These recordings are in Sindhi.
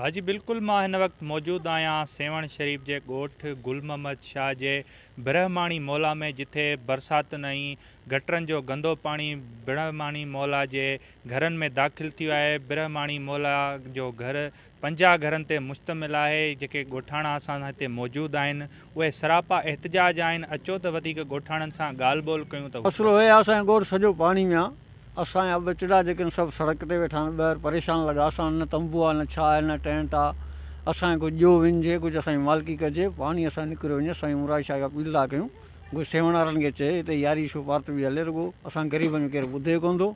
ها جي بلڪل مان هن وقت موجود آهيان سيوهڻ شريف جي ڳوٺ گل محمد شاهه جي برهماڻي مولا ۾ جٿي برساتن ۽ گٽرن جو گندو پاڻي برهماڻي مولا جي گهرن ۾ داخل ٿيو آهي برهماڻي مولا جو گهر 50 گهرن تي مشتمل آهي جيڪي ڳوٺاڻا اسان سان هتي موجود آهن اهي سراپا احتجاج آهن اچو ته وڌيڪ ڳوٺاڻن سان ڳالهه ٻولهه ڪيون ته. مسئلو هي آ اسان جو ڳوٺ سڄو پاڻي ۾ آ اسان جا ٻچڙا جيڪي آهن سڀ سڙڪ تي ويٺا آهن ٻاهر پريشان لڳا اسان وٽ نه تنبو آ نه ڇا آهي نه ٽينٽ آ اسان کي ڪجهه ڏيو وڃجي ڪجهه اسان جي مالڪي ڪجي پاڻي اسان جو نڪريو وڃي اسان مراد شاهه کي اپيل ٿا ڪيون ڪجهه سيوهڻ وارن کي چئي هتي ياري شو پارت به هلي رڳو اسان غريبن جو ڪير ٻڌي ڪونه ٿو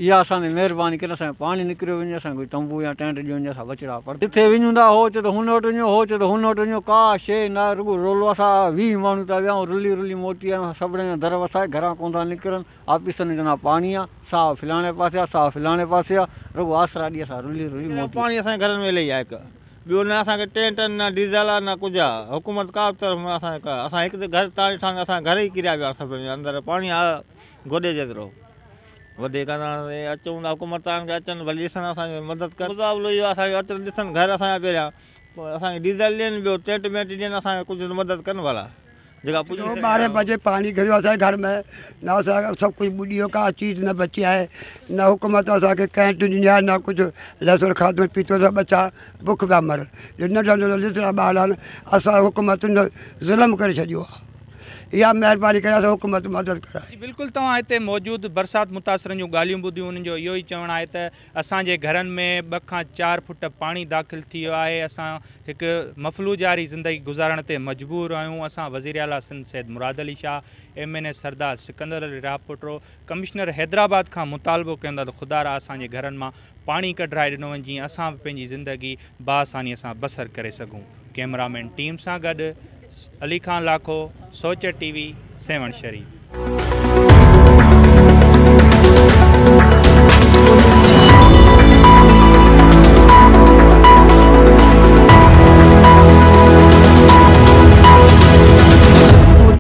اها اسان تي مهرباني ڪري اسان جو پاڻي نڪريو وڃي اسان کي ڪجهه تنبو يا ٽينٽ ڏيو وڃي اسان ٻچڙا پر جٿي وڃون ٿا هو چئي ٿو هن وٽ وڃو هو چئي ٿو هن وٽ وڃو ڪا شيء نه آهي رڳو رولو اسان 20 ماڻهو ٿا ويا آهيون رلي رلي موٽي آيا آهيون سڀني جا در وسائي گهران ڪونه ٿا نڪرن آفيسن ۾ چوندا پاڻي آ ساهه فلاڻي پاسي آ ساهه فلاڻي پاسي آ رڳو آسرا ڏئي اسان رلي رلي موٽي. پاڻي اسان جي گهرن ۾ الائي آ هڪ ٻيو نه اسان کي ٽينٽ نه ڊيزل آ نه ڪجهه آ حڪومت ڪا به طرف اسان کي اسان هڪ ته گهر تان ڏٺا اسان جا گهر ئي ڪريا پيا سڀني جا اندر پاڻي آ گوڏي جيترو وڌيڪ اسان اچون ٿا حڪومت وارن کي اچن ڀلي ڏسن اسان جي مدد ڪن مطالبو اهو اسان جو اچن ڏسن گهر اسان جا پهريان پوء اسان کي ڊيزل ڏين ٻيو ٽينٽ مينٽ ڏين اسان کي ڪجهه مدد ڪن ڀلا. جيڪا پڄي سگهي. 12 بجي پاڻي گهڙيو اسان جي گهر ۾ نه اسان جو سڀ ڪجهه ٻڏي ويو ڪا چيز نه بچي آهي نه حڪومت اسان کي ڪنهن ڏني آهي نه ڪجهه لهسن کاڌو پيتو سڀ ٻچا بک پيا مرن جو ننڍا ننڍا لسڙا ٻار آهن اسان حڪومت ظلم ڪري ڇڏيو آهي اها مهرباني ڪري اسان حڪومت مدد ڪرائي. جي بلڪل توهان هتي موجود برسات متاثرن جون ڳالهيون ٻڌيون انهن جو اهو ئي چوڻ آهي ته اسان جي گهرن ۾ 2 کان 4 فٽ پاڻي داخل ٿي ويو آهي اسان هڪ مفلوج واري زندگي گذارڻ تي مجبور آهيون اسان وزير اعليٰ Sindh Syed Murad Ali Shah, M N A Sardar Sikandar Ali Rahpoto, commissioner Hyderabad کان مطالبو ڪيون ٿا ته خدارا اسان جي گهرن مان پاڻي ڪڍرائي ڏنو وڃي جيئن اسان به پنهنجي زندگي باآساني سان بسر ڪري سگهون ڪئميرا مين ٽيم سان گڏ علي خان لاکو، سوچ ٽي وي، سيوهڻ شريف.